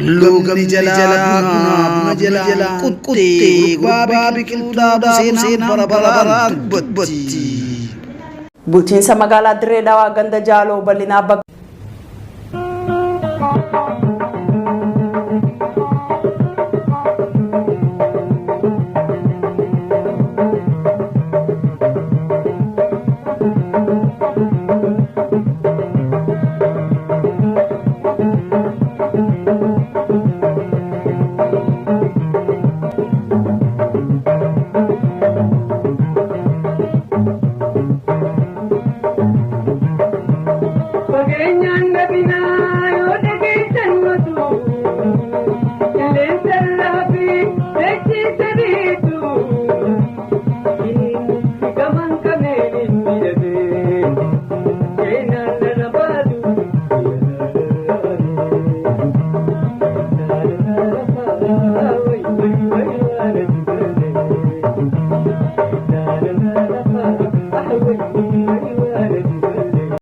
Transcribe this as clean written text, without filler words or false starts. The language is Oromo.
Luugamni jalaa buna jalaa quttee gurbaa biqiltuu dhaabu seenaan bara baraan dubbatti. Bulchiinsa magaalaa Dirree Dhawaa ganda Jaaloo bal'inaa bakka. Fageenyaan dhabinaa yoo dhageessan matu qilleensa irraa fi dachee sadiitu inni gamaan qabneen hin miidhagee seenaan nana baatu.